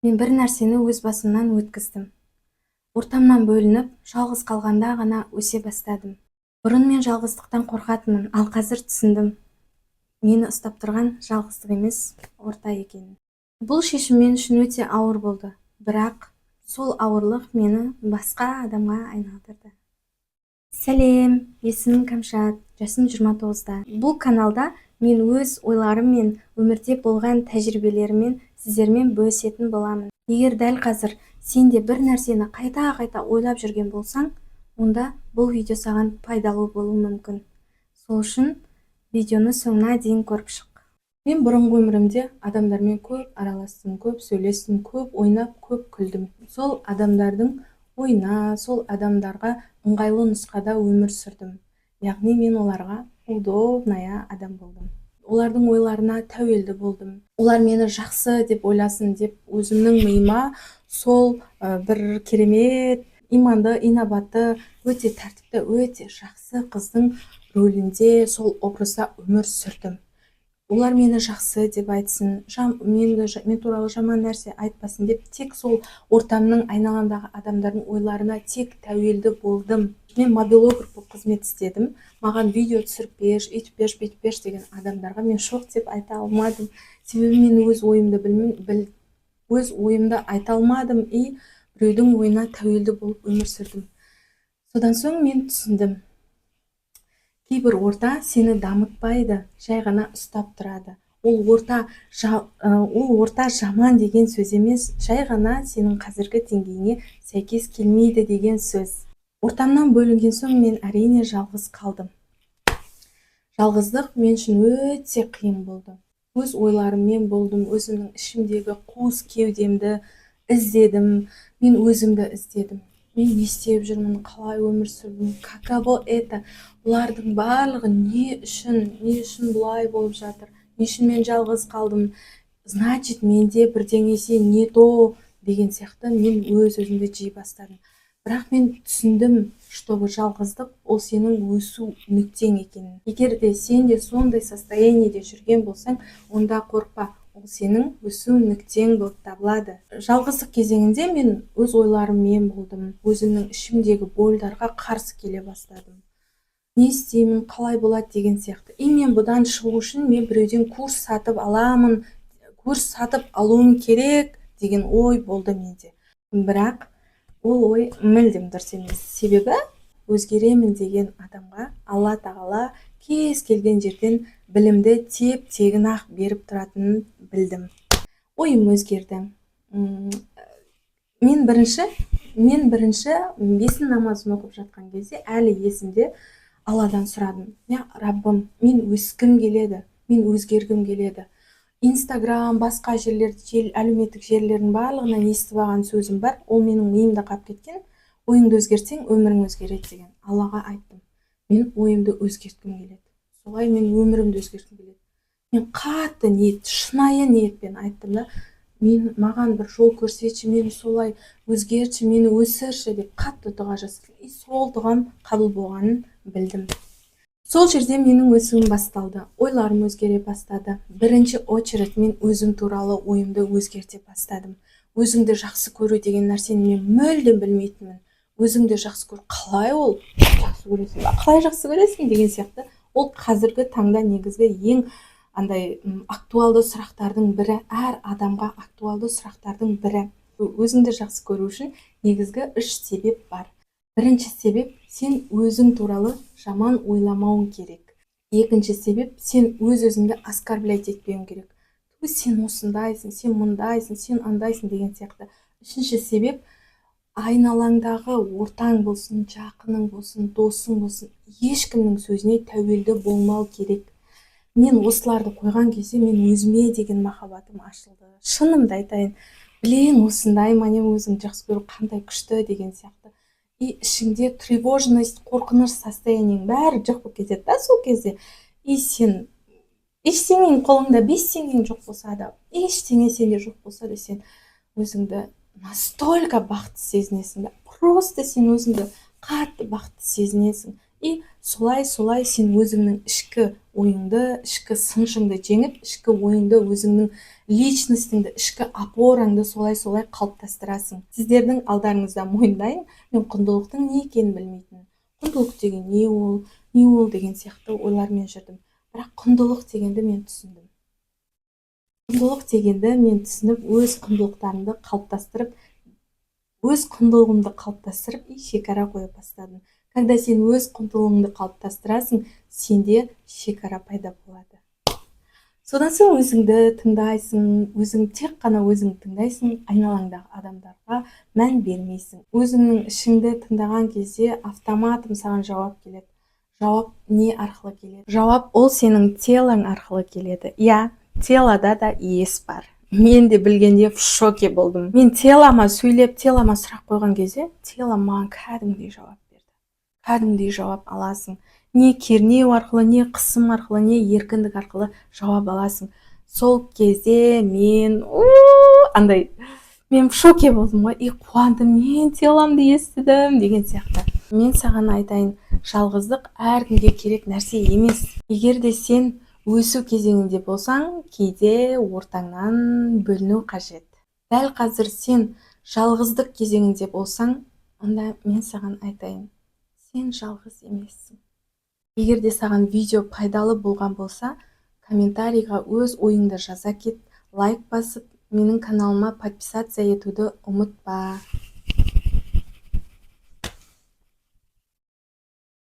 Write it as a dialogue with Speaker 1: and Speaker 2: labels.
Speaker 1: Мен бір нәрсені өз басымнан өткіздім. Ортамнан бөлініп, жалғыз қалғанда ғана өсе бастадым. Бұрын мен жалғыздықтан қорқатынмын, ал қазір түсіндім: мені ұстап тұрған жалғыздық емес, орта екенін. Бұл шешім мен үшін өте ауыр болды, бірақ сол ауырлық мені басқа адамға айналдырды. Сәлем, есімім Кәмшат, жасым 29-да. Бұл каналда мен өз ойларым мен өмірде болған тәжірибелеріммен сіздермен бөлісетін боламын. Егер дәл қазір сен де бір нәрсені қайта-қайта ойлап жүрген болсаң, онда бұл видео саған пайдалы болуы мүмкін. Сол үшін видеоны соңына дейін көріп шық.
Speaker 2: Мен бұрынғы өмірімде адамдармен көп араластым, көп сөйлестім, көп ойнап, көп күлдім. Сол адамдардың ойына, сол адамдарға ыңғайлы нұсқада өмір сүрдім. Яғни мен оларға удобная адам болдым, олардың ойларына тәуелді болдым. Олар мені жақсы деп ойласын деп, өзімнің миыма сол бір керемет, иманды, инабатты, өте тәртіпті, өте жақсы қыздың рөлінде, сол образда өмір сүрдім. Олар мені жақсы деп айтсын, мен туралы жаман нәрсе айтпасын деп, тек сол ортамның, айналамдағы адамдардың ойларына тек тәуелді болдым. Мен мобилограф болып қызмет істедім. Маған видео түсіріп берші, өйтіп берші, бүйтіп берші деген адамдарға мен жоқ деп айта алмадым, себебі мен өз ойымды білмей, өз ойымды айта алмадым и біреудің ойына тәуелді болып өмір сүрдім. Содан соң мен түсіндім: кейбір орта сені дамытпайды, жай ғана ұстап тұрады. Ол орта жаман деген сөз емес, жай ғана сенің қазіргі деңгейіңе сәйкес келмейді деген сөз. Ортамнан бөлінген соң, мен, әрине, жалғыз қалдым. Жалғыздық мен үшін өте қиын болды. Өз ойларыммен болдым, өзімнің ішімдегі қуыс кеудемді іздедім. Мен өзімді іздедім: мен не істеп жүрмін, қалай өмір сүрдім, каково это, бұлардың барлығы не үшін, не үшін бұлай болып жатыр, не үшін мен жалғыз қалдым, значит, менде бірдеңесе не то деген сияқты мен өз өзімді жей бастадым. Бірақ мен түсіндім, чтобы жалғыздық ол сенің өсу нүктең екенін. Егер де сен де сондай состояниеде жүрген болсаң, онда қорықпа, ол сенің өсу нүктең болып табылады. Жалғыздық кезеңінде мен өз ойларыммен болдым, өзімнің ішімдегі больдарға қарсы келе бастадым: не істеймін, қалай болады деген сияқты. И мен бұдан шығу үшін мен біреуден курс сатып аламын, курс сатып алуым керек деген ой болды менде. Бірақ ол ой мүлдем дұрыс емес, себебі өзгеремін деген адамға Алла Тағала кез келген жерден білімді теп тегін ақ беріп тұратынын білдім. Ойым өзгерді. Мен бірінші бесін намазын оқып жатқан кезде, әлі есімде, Алладан сұрадым: «Я Раббым, мен өскім келеді, мен өзгергім келеді». Инстаграм, басқа жерлер, әлеуметтік желілердің барлығынан естіп алған сөзім бар, ол менің миымда қалып кеткен: «Ойыңды өзгертсең, өмірің өзгереді» деген. Аллаға айттым: «Мен ойымды өзгерткім келеді, солай мен өмірімді өзгерткім келеді». Мен қатты ниет, шынайы ниетпен айттым да: «Мен, маған бір жол көрсетші, мені солай өзгертші, мені өсірші» деп қатты дұға жасадым. И сол дұғам қабыл болғанын білдім. Сол жерде менің өсуім басталды, ойларым өзгере бастады. Бірінші очередь мен өзім туралы ойымды өзгерте бастадым. Өзіңді жақсы көру деген нәрсені мен мүлдем білмейтінмін. Өзіңді жақсы көру қалай, ол жақсы көресің ба, қалай жақсы көресің деген сияқты. Ол қазіргі таңда негізгі ең андай актуалды сұрақтардың бірі, әр адамға актуалды сұрақтардың бірі. Өзіңді жақсы көру үшін негізгі үш себеп бар. Бірінші себеп: сен өзің туралы жаман ойламауың керек. Екінші себеп: сен өз өзіңді оскорблять етпеуің керек: сен осындайсың, сен мұндайсың, сен андайсың деген сияқты. Үшінші себеп: айналаңдағы ортаң болсын, жақының болсын, досың болсын, ешкімнің сөзіне тәуелді болмау керек. Мен осыларды қойған кезде, мен өзіме деген махаббатым ашылды. Шынымды айтайын, блин, осындай ма, не, өзіңді жақсы көру қандай күшті деген сияқты. И ішіңде тревожность, қорқыныш состояниең бәрі жоқ болып кетеді да сол кезде. И сен ештеңең, қолыңда бес теңгең жоқ болса да, ештеңе сенде жоқ болса да, сен өзіңді настолько бақытты сезінесің да, просто сен өзіңді қатты бақытты сезінесің. И солай солай сен өзіңнің ішкі ойыңды, ішкі сыншыңды жеңіп, ішкі ойыңды, өзіңнің личностіңді, ішкі опораңды солай солай қалыптастырасың. Сіздердің алдарыңызда мойындайын, мен құндылықтың не екенін білмейтінмін. Құндылық деген не ол, не ол деген сияқты ойлармен жүрдім. Бірақ құндылық дегенді мен түсіндім. Құндылық дегенді мен түсініп, өз құндылықтарымды қалыптастырып, өз құндылығымды қалыптастырып и шекара қоя бастадым. Когда сен өз құндылығыңды қалыптастырасың, сенде шекара пайда болады. Содан соң өзіңді тыңдайсың, өзің, тек қана өзіңді тыңдайсың, айналаңдағы адамдарға мән бермейсің. Өзіңнің ішіңді тыңдаған кезде автоматом саған жауап келеді. Жауап не арқылы келеді? Жауап ол сенің телоң арқылы келеді. Иә, телода да ес бар. Мен де білгенде в шоке болдым. Мен телома сөйлеп, телома сұрақ қойған кезде тело маған кәдімгідей жауап берді. Кәдімгідей жауап аласың. Не кернеу арқылы, не қысым арқылы, не еркіндік арқылы жауап аласың. Сол кезде мен андай, мен в шоке болдым ғой и қуандым, мен теломды естідім деген сияқты. Мен саған айтайын, жалғыздық әркімге керек нәрсе емес. Егер де сен өсу кезеңінде болсаң, кейде ортаңнан бөліну қажет. Дәл қазір сен жалғыздық кезеңінде болсаң, онда мен саған айтайын, сен жалғыз емессің. Егер де саған видео пайдалы болған болса, комментарийға өз ойыңды жаза кет, лайк басып, менің каналыма подписаться етуді ұмытпа.